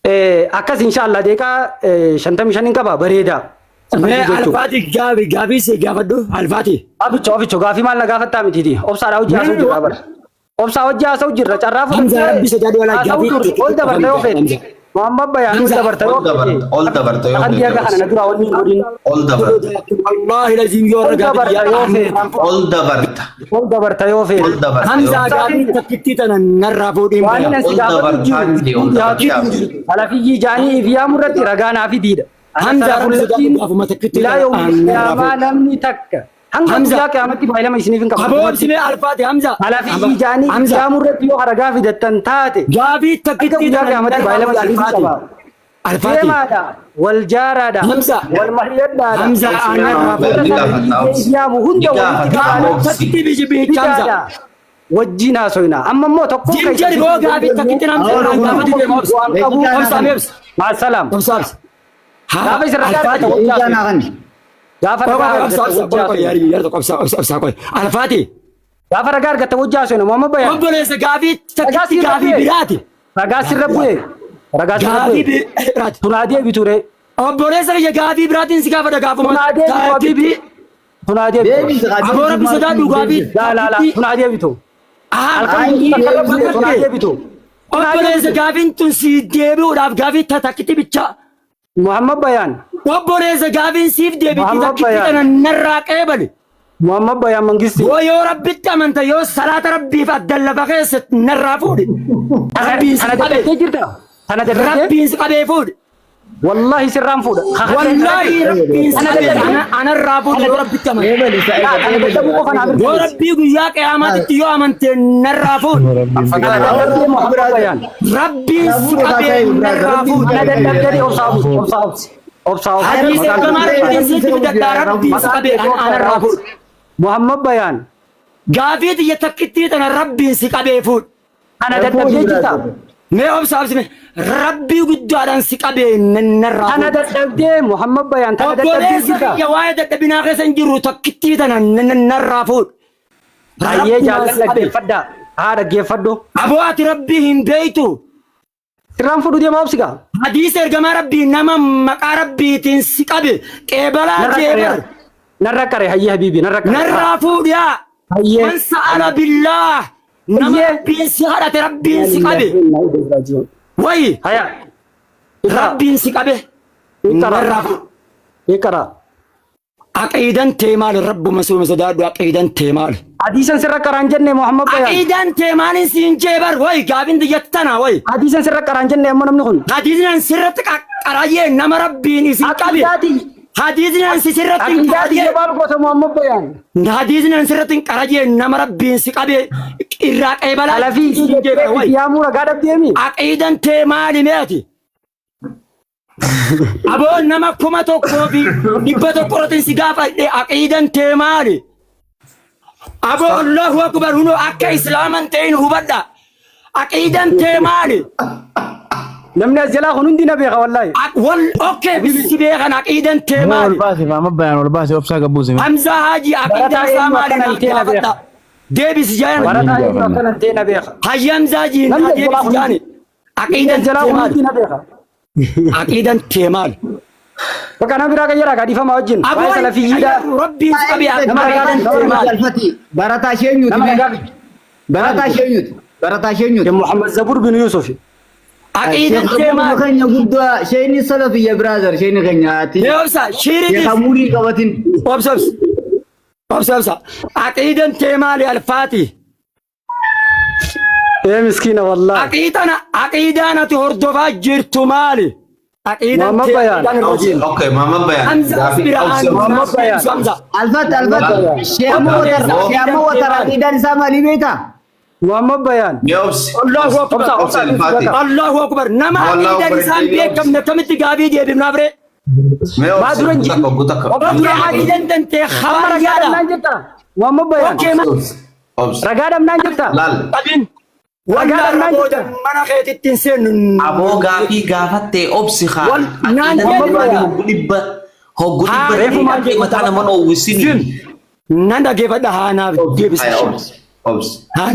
Akkas inshaallah deeqaa 55 hin qaba bareeda. Mee Alfaati gaafi gaafii si gaafadhu Alfaati. Abicho abicho gaafii maal na gaafattaa mitiiti. Obsaadhaa hojii haasa'u jirra bara. Obsaa hojii haasa'u jirra carraa Hamza rabbi sodaadhu walaa haasa'u gaafii turre ol dabarta yoo feete. Muhammad Bayaan ol Hamza. dabarta yoo Ol dabarta, feete. ol dabarta yoo Kan feete. diyaga kana na duraa wanni hin godhin. Ol dabarta, Wallaahi laziim yoo Ol ragaa dabarta yoo feete. ol dabarta, Ol dabarta yoo ol feete. dabarta Hamza yoo feete. gaafii takkittii tana narraa fuudhiin Waan baya. inni si Ol gaafatu dabartaan jiru. jee, ol dabartaa. Salafiyyii jaanii if yaamu irratti ragaa naa fidiidha. Ana Hamza rabbi sodaadhu salafullattiin gaafuma takkittii ilaa tana yawmil narraa qiyaamaa fuudhi. namni takka hanga Hamza. guyyaa qiyaamatti baay'ilama isiniif hin qabu. Aboo obsimee Alfaati Hamza. Salafiyyii jaanii if Hamza. yaamu irratti yoo ragaa fidattan taate Gaafii hanga takkittii guyyaa tana qiyaamatti narraa baay'ilama fuudhi isiniif hin Alfaati. qaba. Alfaati. Deemaadha, wal jaaraadha, Hamza. wal mari'adhaadha. Hamza anarraa Ni fuudhi. gaafata obsi. Yaamu hunda Ni walitti gaafata qabaadha. obsi. Takkittii biyyi biyyi Hamza. Fidaadha. Wajjin haasoyna. Amma immoo tokkoon Jim jedhi boo gaafii takkittiin Hamza irraa gaafatu deema obsi. Waan qabu. Obsa mee obsi. Maasalaam. Obsa obsi. Gaafa isin ragaa Alfaati. argatan wajjin haasoyna. Gaafa ragaa Obsa argatan obsa wajjin qoy qoy haasoyna. yaari yaari tokko obsa obsa obsa qoy. Alfaati. Gaafa ragaa argatan wajjin haasoyna. Muhammad Bayaan. Obboleessa gaafii Ragaa takkitti sirra gaafii bu'e. biraati. Ragaa sirra bu'e. Ragaa sirra Gaafii bu'e. biraati. Tunaa deebitu ree. Obboleessa kiyya gaafii biraatiin si gaafadha gaafuma. Tunaa deebitu habibi. Tunaa deebitu. Aboo rabbi sodaadhu gaafii. Laa laa laa. Tunaa deebitu. Halkan guutuu takka irra bu'e. Tunaa deebitu. Obboleessa gaafiin tun si deebi'uudhaaf gaafii takkitti bichaa. Muhammad Bayaan. Obboleessa gaafiin siif deebitti Muhammad takkitti Bayaan. tana narraa qeebali. Muhammad Bayaan Mangisti. Yoo yoo rabbitti amanta yoo salaata rabbiif addan lafa keessa narraa fuudhi. Rabbiin si Kana qabee. dadhabdee jirta. Kana dadhabdee. Rabbiin si qabee fuudhi. Wallahi sirraan fuudha. Wallaahi rabbiin si Kana qabee dadhabdee. anarraa fuudhi yoo rabbitti amanta. Kana dadhabuu qofa naaf Yoo rabbii guyyaa qiyaamaatitti yoo amante narraa fuudhi. Kana dadhabdee Muhammad Bayaan. Rabbiin si qabee narraa fuudhi. Kana dadhabdee obsaa obsi. Obsaa obsi. Obsaa obsi. Hadiisa ergamaa rabbiin sitti fidadhaa rabbiin si qabee anarraa fuudhi. Muhammad Bayaan. Gaafii tiyya takkittii tana rabbiin si qabee fuudhi. Kana dadhabdee jirta. Mee obsa obsi mee rabbii guddaadhaan si qabee narraa Kana fuudhi. dadhabdee Muhammad Bayaan. Kana dadhabdee Obboleessa jirta. kiyya waa'ee dadhabinaa keessa hin jirru takkittii tana narraa fuudhi. Hayyee Rabbumaan jaalladha si qabee. dhaggeeffadhaa. Haa dhaggeeffadhu. Aboo ati rabbii hin beektu. Sirraan fuudhu deemaa obsi gaa. Hadiisa ergamaa rabbii nama maqaa rabbiitiin si qabe qeebalaa Narra jeebar qaree. Narra qaree hayyee habiibi narra qaree. narraa fuudhiyaa. Hayyee. Man sa'ala billaah nama Hayyee. rabbiin si kadhate rabbiin si qabe. Wayi Haya. rabbiin si qabe Iqra. narraa fuudhi. Iqra. Aqiidan tee maali rabbuma suuma sodaadhu aqiidan tee maali. Hadiisan sirra qaraan jenne Muhammad Bayaan. Aqiidan tee maaliin siin jee bar wayi gaafin tiyya tana wayi. Hadiisan sirra qaraan jenne ammoo namni kun. Hadiisni sirratti qarayyee nama rabbiin isin qabe. Aqiidaati. Hadiisni si sirratti hin Aqiidaati qarayyee. jabaa gosa Muhammad Bayaan. Hadiisni sirratti hin qarayyee nama rabbiin si qabe irraa qeebalaa Salafii siin jee bar wayi. yaamuu ragaa dhabdeemi. Aqiidan tee maali meeti? Aboo nama 1100 irratti si gaafadhe aqiidan tee maali? Aboo Allahu akbar hunoo akka islaaman ta'in hubadha. Aqiidan tee maali? Namni as jalaa kun hundi na beeka wallaahi. Wal okay si beekan aqiidan tee Ol maali? baase Muhammad Bayaan ol baase obsaa gabbuuse. Hamzaa Haji aqiidan Barataa isaa eenyu maali akkana naaf hin ta'e na gaafadha. beeka. Deebisi jaan. Barataa eenyu akkana hin ta'e na beeka. Hayya Hamzaa Haji Namni as jalaa deebisi kun jaani. Namni Aqiidan as jalaa tee kun maali? hundi na beeka. Aqiidan tee maali? Bakka nama biraa qayyaraa gaa dhiifama wajjin. Waa'ee Aboo salafiyyiidha. rabbiin si qabee Nama ragaa aqiidan tee maali? Alfati barataa isheenyuti Nama mee? ragaa fidi. Barataa isheenyuti? Barataa isheenyuti? Muhammad Zabur bin Yusuf. Aqiidan tee maali? Keenya guddaa isheen salafiyya brother isheen keenya ati. Mee obsa shiiriitis Sheekha muurii qabatin. obsa obsa obsa obsa aqiidan tee maali alfaati? Ee miskiina wallaahi. Aqiidana aqiidaan ati hordofaa jirtu maali? Aqiidan Muhammad tee Bayaan. aqiidaan irra Obsi, deemu. okay, Muhammad Bayaan. Hamza Gaafii Birhaan. obsi, Muhammad Bayaan. Hamza. Alfat alfat sheekh Obboleessa watar sheekh aqiidaan tee watar maali? aqiidaan isaa maali beektaa? Muhammad Bayaan. Mee obsi. Allahu akbar. Obsa Obsi obsa Alfaati. Allahu akbar. Nama Wallahu aqiidaan akbar. isaan beekamne akkamitti gaabii deebifnaaf ree? Mee Maa obsi, dura hin guutakka, guutakka. Obsa Okee aqiidaan tantee Amma ragaa hawaayyaadha. dhabnaan jirta. Muhammad Bayaan. Okee ma Obsi, obsi. Ragaa dhabnaan jirta. Laal. qabin. Ragaa Wallaan dhabnaan booda jirta. mana keetitti hin seennu. Aboo gaafii gaafattee obsi haa. Wal- naan Aqiidaan jedhi maali bara. hoggu dhibba hoggu dhibba Haa, reefu maal mataa nama dhoowwisini. Nan dhaggeeffadha haa naaf deebisa. Haya obsi. Obsi. Haa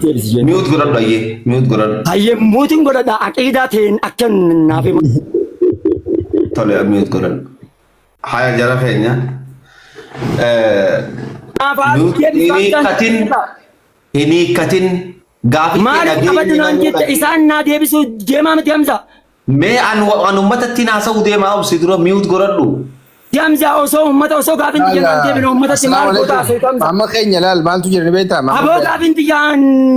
deebisi jenna. Mute godhadhu ayyee. Mute godhadhu. Hayyee mute godhadha aqiidaa ta'een akka naaf himu. Tole mute godhadhu. Haya jara keenya. Naaf haa Mute deebisu hin hiikkatin. Hin hiikkatin. Gaafii kee Maaliif qabadhu dhageenye naan namuu jette dhageenye. isaan naa deebisuu deemaa miti Hamza. Mee an an uummatatti haasa'uu deemaa obsi dura mute godhadhu. Hamza osoo uummata osoo gaafin xiyya naan deebine uummatatti maal goota haasa'u Hamza. Amma keenya laal maaltu jira ni beektaa? Aboo gaafin xiyya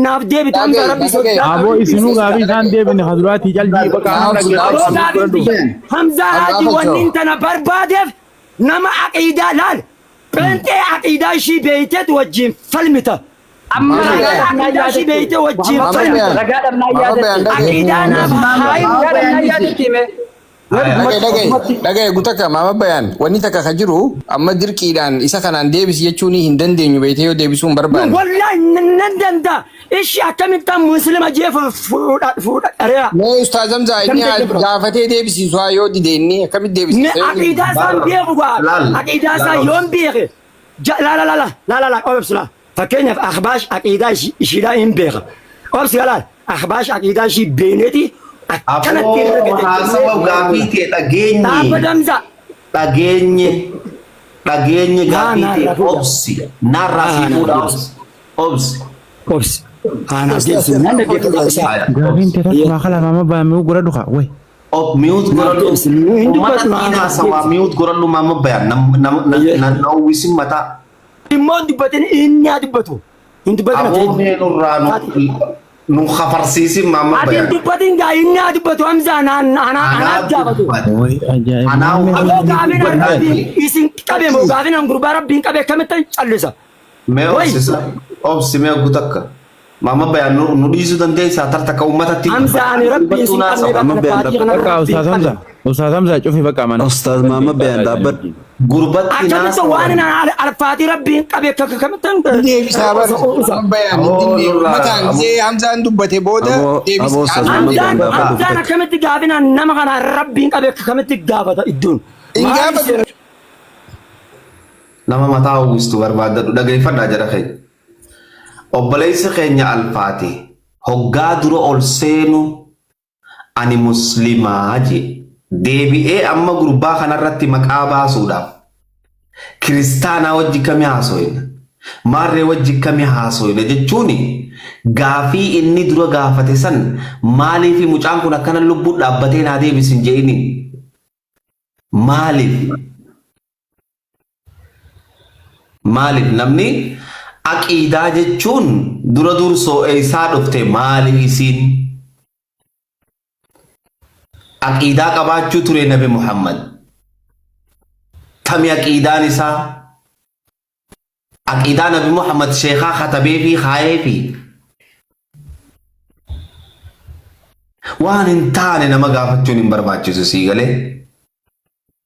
naaf deebitu Hamza Dhagaye, rabbi dhagaye. sodaa. Aboo isinuu gaafii isaan deebine haduraatii calbii bakka Naaf, amma Aboo naaf. gaafin xiyya Hamza Haaji Gaafa wanni jiru. tana barbaadeef nama aqiidaa laal. Pheenxee aqiidaa ishii beeyteet wajjin falmita. Amma Aqiidaa ishii beeyte wajjin Mama falmita. Bayaan. Ragaa dhabnaa Mama yaadatti. Bayaan dhagaye. Aqiidaa naaf haa himu. Ragaa dhabnaa yaadatti hime. Dhagaye dhagaye dhagaye gutakka maama bayaan wanni takka ka jiru amma dirqiidhaan isa kanaan deebisi jechuun hin dandeenyu beektee yoo deebisuu hin barbaanne. Wallahi nan danda'a. Ishii akkamittaan muslima jee fuudhadhareera. Mee Ustaaz Hamzaa inni gaafatee deebisiisu haa yoo dide inni akkamitti Ne deebisiisa? aqiidaa isaan beeku gaa. Laal. Aqiidaa isaa Laal. yoon beeke. Laala laala laala laala obsi laala. Fakkeenyaaf Ahbaash aqiidaa ishiidhaa hin beeka. Obsi laala Ahbaash aqiidaa ishii beeneeti akkanatti irra Aboo gadi haasawa gaafii ta'e dhageenye. Dhaabbata Hamza. Dhageenye. Dhageenye gaafii Naa, ta'e naa, fuudha. obsi. Narraa sii fuudha obsi. Obsi. Obsi. Anaaf deebisi. Nan dhaggeeffadha isaa. Haya, Gaafiin obsi. tee takka kala maama bayaan mute godhadhu kaa way. Ob mute godhadhu. Deebisi. Hin Uummata dubbatu. ittiin haasawaa mute godhadhu maama bayaan. Na uwwisin mataa. Immoo hin dubbatin inni haa dubbatu. Hin dubbatin Aboo ati. mee nurraa nu kafarsiisin maama Ati hin bayaan. dubbatin gaa inni haa dubbatu Hamza anaaf gaafatu. Way ajaa'iba. Anaa Aboo gaafin an rabbiin isin qabe moo gaafin an gurbaa rabbiin qabe akkamittan callisa. Mee Way. obsi obsi mee gutakka. Maama bayaan nu dhiisuu dandeessaa tartakka uummatatti. Hamza ani rabbiin isin qabne Amma bakka bayaan faatii kana Bakka rabbiin Ustaaz Hamza. qabe. Ustaaz Hamza cufi bakka mana. Ustaaz Maama Bayaan dhaabbadhu. Gurbatti Akkamitti waan an alfaatii rabbiin qabe akkamittan Deebisaa bar Maama Bayaan hin dinne uummataan gisee Hamzaan dubbate booda Aboo deebisi. Ustaaz Maama Hamzaan Bayaan dhaabbadhu. Hamzaan akkamitti gaafin an nama kana rabbiin qabe akkamitti gaafata iddoon. Hin gaafatu. Nama mataa uwwistu barbaadadhu dhageeffadhaa jara keenya. Obboleessi keenya alfaati hoggaa dura ol seenu ani muslimaa jee deebi'ee amma gurbaa kanarratti maqaa baasuudhaaf kiristaanaa wajji kami haasoyna maarree wajji kami haasoyna jechuun gaafii inni dura gaafate san maaliif mucaan kun akkana lubbuu dhaabbatee naa deebisin je'ini maaliif Maaliif namni aqiidaa jechuun dura dursoo eessaa dhufte maali isiin? Aqiidaa qabaachuu ture Nabi Muhammad. Tami aqiidaan isaa? Aqiidaa Nabi Muhammad sheekaa katabee fi kaayee fi waan hin taane nama gaafachuun hin barbaachisu sii galee.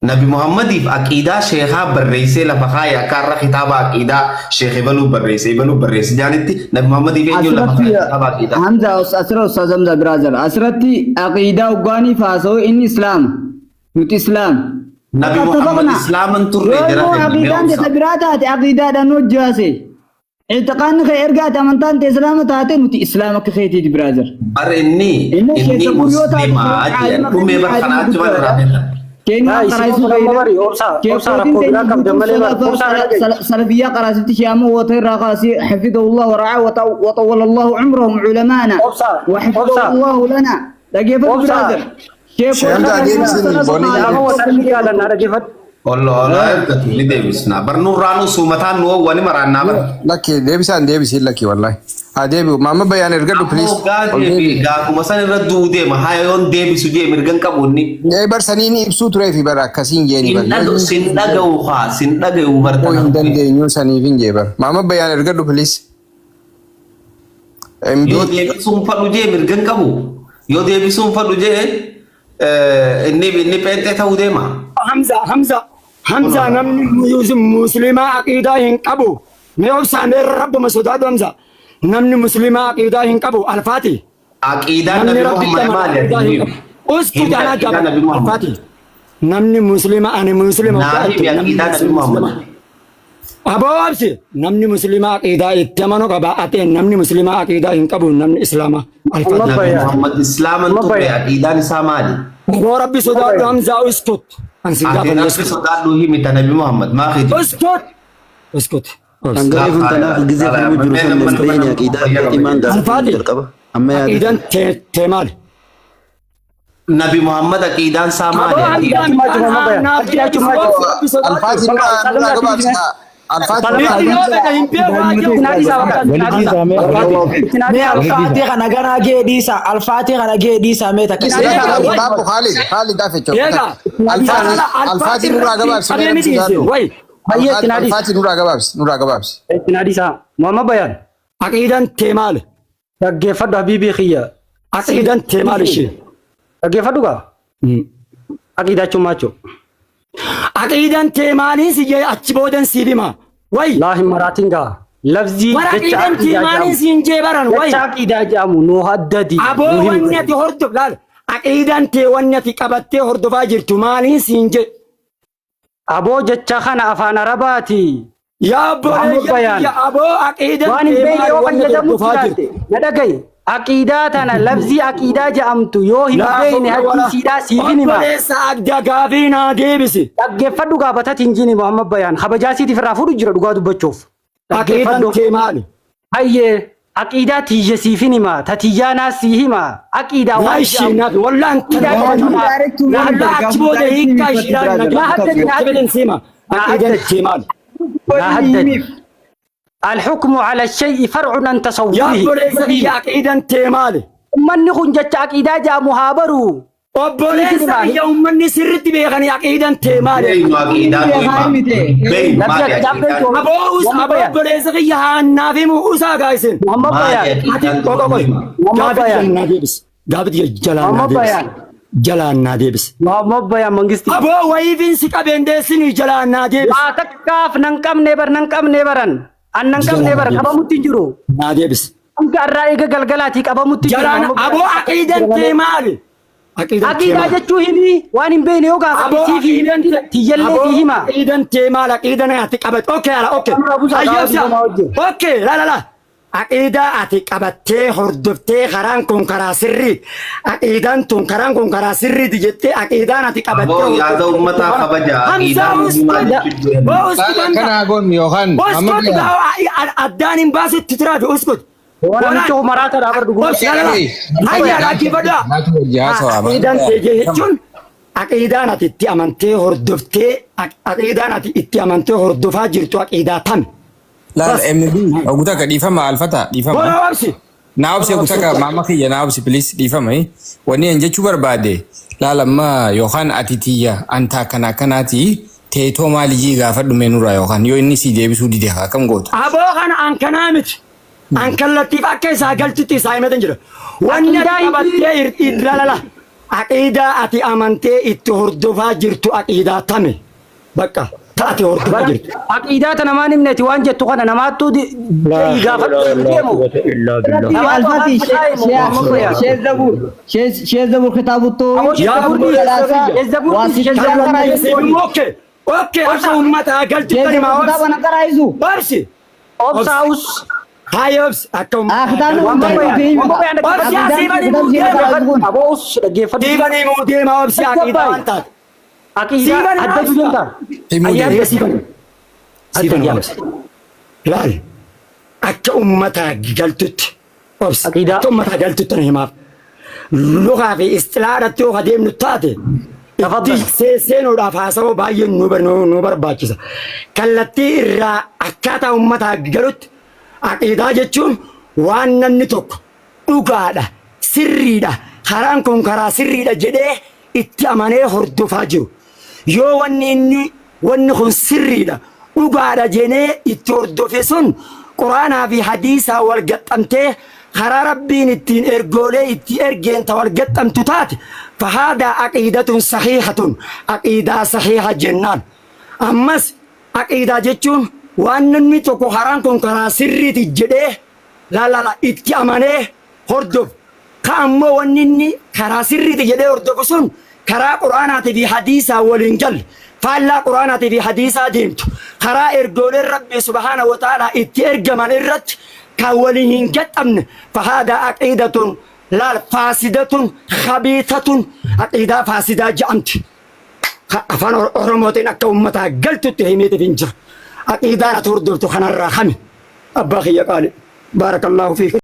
Nabi Muhammadiif aqiidaa sheekaa barreessee lafa kaayee akka har'a kitaaba aqiidaa sheekh Ibaluu barreesse Ibaluu barreesse jaanitti Nabi Muhammadiif eenyuun lafa Asirratti kaayee kitaaba aqiidaa. Hamza asirra Ustaaz Hamza brother asirratti aqiidaa hoggaanii faasoo inni islaama nuti islaama. Nabi Muhammad islaaman turre Yoo jara immoo keenya mee aqiidaan obsa. ta'e biraa taate aqiidaadhaan hojjaase. Ictiqaanni kee erga ati amantaan ta'e islaama taate nuti islaama akka keetiiti brother. Bar inni Inni inni keessa guyyoo taate muslimaa jedhan dhumee bar kanaa achi bar irraa beekan. Keenyaa Haa, isin qaraasuu amma bari obsa obsa rakkoo biraa qabdan malee bar obsa dhagaye. سلفية قراسة شيامو وطير قاسي حفظه الله ورعاه وطول الله عمرهم علمانا أبصر، وحفظه أبصر. الله لنا دقيقة أبصر. brother Sheekh Hamzaa deebisini boonii Nama wasan jaalanna dhaggeeffadhu. Olla olla ergatu ni deebisna. Bar nurraa nu suumataan nu wani maraannaa bar. Lakki deebisaan deebisiin lakki wallahi. Haa deebi'u Maama Bayaan ergadhu please. Ammoo gaa deebi gaafuma san irra du'u deema haa yoon deebisu jee mirgan qabu inni. Ee bar saniin ibsuu turee fi bara akkasiin jeeni Sin bar. dhaga'u sin dhaga'u haa sin dhaga'u bar Koo hin tana. dandeenyu saniif hin jee bar. Maama Bayaan ergadhu please. MB Yoo deebisuun fadhu jee mirgan qabu. Yoo deebisuun fadhu jee inni inni pheenxee ta'uu deema. Hamza Hamza Hamza namni muslimaa aqiidaa hin qabu. Mee obsaa mee rabbuma sodaadhu Hamza. Namni muslimaa aqiidaa hin qabu alfaati. Aqiidaan Namni Nabi rabbitti Muhammad amanu maali aqiidaa ati hin himu? qabu. Usku Himi janaa aqiidaa jaba Nabi Muhammad. alfaati. Namni muslima ani muslima Naa himi namni aqiidaa Nabi Muhammad. muslima. Aboo obsi namni muslimaa aqiidaa itti amanu qaba ati namni muslimaa aqiidaa hin qabu namni islaamaa alfaati. Nabi Bayaan. Muhammad Islaaman Amma turre bayaan. aqiidaan isaa maali? Aboo rabbi sodaadhu Hamzaa uskut. An si Ati gaafanne rabbi uskut. sodaadhu himi ta Nabi Muhammad maa kijibda? Uskut. Uskut. Obsi. Hangalee kun tanaaf gizee falmuu jiru san dandeenye aqiidaa keetii maan gaafachuu Alfaati. jalqaba. Amma yaada. Aqiidaan tee maali? Nabi Muhammad aqiidaan isaa maali? Aboo Aqiidaan Hamzaan naaf deebisi rabbi sodaadhu. Alfaatii nurraa gabaabsi. Alfaatii Inni yoo fedhe hin beeku haa jedhu. Mee alfaatii kana ganaa gee dhiisa. Alfaatii kana gee dhiisa mee takka. Baabbu Khaalid Khaalid dafe Eega. Alfaatii alfaatii nurraa gabaabsi. Qabee miti isin. Wayi. Alfaatii nurraa gabaabsi nurraa gabaabsi. Itti hadiisa. Muhammad Bayaan. Aqiidaan tee maali? Dhaggeeffadhu habiibii kiyya. Aqiidaan tee maali ishee? Dhaggeeffadhu gaa. Aqiidaa jechuun maal jechuudha? Aqiidaan tee maaliin si jee achi boodan siif hima. Wayi. Laa hin maraatin gaa. Lafzii Warra jecha aqiidaan tee aqiidaa maaliin jedhamu. siin jee baran wayi. Jecha aqiidaa jedhamu nuu haddadi. Aboo Nuu himi. wanni ati hordof laal. Aqiidaan tee wanni ati qabattee hordofaa jirtu maaliin siin jee? Aboo jecha kana afaan Arabaati. Yaa Muhammad obboleeyyan Bayaan. kiyya aboo aqiidaan Waan hin tee beekne maali yoo wanni ati fayyadamutti hordofaa jiraatte jirtu? na dhagaye. Aqiidaa tana lafzii aqiidaa jedhamtu yoo hin Laa beekne hawla wala. hadisiidhaa siifin hima. Obboleessa adda gaafii naa deebisi. Dhaggeeffadhu gaafatati hin jini Muhammad Bayaan. Kabajaa siitiif irraa fuudhu jira dhugaa dubbachuuf. Aqiidaan Dhaggeeffadhu. tee maali? Hayyee aqiidaa tiyya siifin hima. Ta tiyyaa naas sii hima. Aqiidaa Yaa waan ishee jedhamu. naaf wallaan Aqiidaa jedhamu naa Wallah achi booda hiikkaa ishiidhaan na Naa haddadi, naa haddadi. gaafate siima. Aqiidaan tee maali? Naa haddadi. الحكم على الشيء فرع عن Yaa تصوره. obboleessa kiyya aqiidaan tee maali? Ummanni kun jecha aqiidaa jedhamu haa baru. Obboleessa kiyya uummanni sirriitti beekanii aqiidaan tee maali? Beeynu aqiidaan nu hima. Beeynu Lafzi maali aqiidaa aqiidaan? beektu. Aboo us Muhammad aboo Bayaan. obboleessa kiyya haannaaf himu usaa gaa'isin. Muhammad Maali Bayaan. Ati aqiidaan qoqo nu qoy. hima? Muhammad Gaafii Bayaan. jalaan naa deebisi. Gaafii jalaan naa Muhammad deebisi. Bayaan. Jalaan naa deebisi. Muhammad Bayaan mangisti. Aboo wayiifin si qabeen deessinii jalaan naa deebisi. Waa takkaaf nan qabne bar nan qabne baran. An nan qabne bara qabamutti hin jiru. Naa deebisi. Hanga irraa eega galgalaatii qabamutti jiru. Jalaan aboo aqiidaan tee maali? Aqiidaan tee Aqiidaa maali? jechuu himi waan hin beekne yoo gaafate Aboo siif himi aqiidaan tee tiyyallee aboo si hima. aqiidaan tee maali? Aqiidaan ati qabatte. Okay ala okay. Amma buusaa Ayyee gaafatu obsa. nama wajjin. Okay la la la. Aqiidaa ati qabattee hordoftee karaan kun karaa sirrii. Aqiidaan tun karaan kun karaa sirriiti jettee aqiidaan ati qabattee Aboo yaada uummataa kabaja Hamzaa aqiidaan nu himaa uskut. jechuu jiran. Boo uskut Hamza. Kana goon yookaan Uskut addaan hin baasutti turaafi uskut. Waan namicha maraata dhaabar dhuguma. Obsi la la la. Hayyaa dhaggeeffadhaa. Aqiidaan tee jechuun aqiidaan ati itti amantee hordoftee aqiidaan ati itti amantee hordofaa jirtu aqiidaa tami. Laal MB ogutaka dhiifama alfata dhiifama. Boona obsi. Naa obsi ogutaka maama kiyya naa obsi please dhiifama. Wanni an jechuu barbaade laal amma yookaan ati tiyya antaa akkana akkanaati teetoo maalijii gaafadhu mee nurraa yookaan yoo inni si deebisuu dide haa kam goota. Aboo kana an kanaa miti. An kallattiif akka isaa galchutti isaa himatan jira. Wanni ati Aqiidaa hin- qabattee irra aqiidaa ati amantee itti hordofaa jirtu aqiidaa tami. Bakka taate hordofaa jirtu. Aqiidaa tana maan himneeti waan jettu kana namaattuu gaafadhu deemu. Alfati Sheikh Zabur kitaabu Yaa Zabur Okay. Okay akka uummataa galchutti himaa obsi. kitaaba naqaraayisu Obsi. Obsaa'us. Haaya obsi akka uummataa. kitaabni kun Obsi asii bani muu deema. Aboo us dhaggeeffadhu. Siibanii muu deema obsi aqiidaa waan taate. Aqiidaa addatu deemta. Himuu Ayyaa deema. siibanii. Siibanii obsi. Laal akka uummataa galtutti obsi. Aqiidaa. Akka uummataa galtutti na himaaf. Lukaa fi istilaadhatti yoo adeemnu taate Tafaddal. itti seenuudhaaf haasawoo baay'ee nu barbaachisa. Kallattii irraa akkaataa uummataa galutti aqiidaa jechuun waan namni tokko dhugaadha, sirriidha, karaan kun karaa sirriidha jedhee itti amanee hordofaa jiru. Yoo wanni inni wanni kun sirriidha, dhugaadha jedhee itti hordofe sun quraanaa fi hadiisaa wal gaxxamtee karaa rabbiin ittiin ergoolee itti ergeen ta wal gaxxamtu taate fahaadaa aqiidatun sahiihatun aqiidaa sahiiha jennaan. Ammas aqiidaa jechuun waan namni tokko karaan kun karaa sirriiti jedhee la la la itti amanee hordofu. Ka ammoo wanni inni karaa sirriiti jedhee hordofu sun Karaa Qur'aanaatii fi hadiisaa waliin galle, faallaa Qur'aanaatii fi hadiisaa deemtu, karaa ergooleen Rabbii subhaanahu wa ta'aalaa itti ergaman irratti kan waliin hin gaxxamne, fahaadaa aqiidatun laal faasidatun khabiitatun, aqiidaa faasidaa ja'amti. Afaan Oromootiin akka ummataa galtutti himeetiif hin jira. Aqiidaan ati hordoftu kanarraa kami? Abbaa kiyya qaali. Baarakallaahu fiik.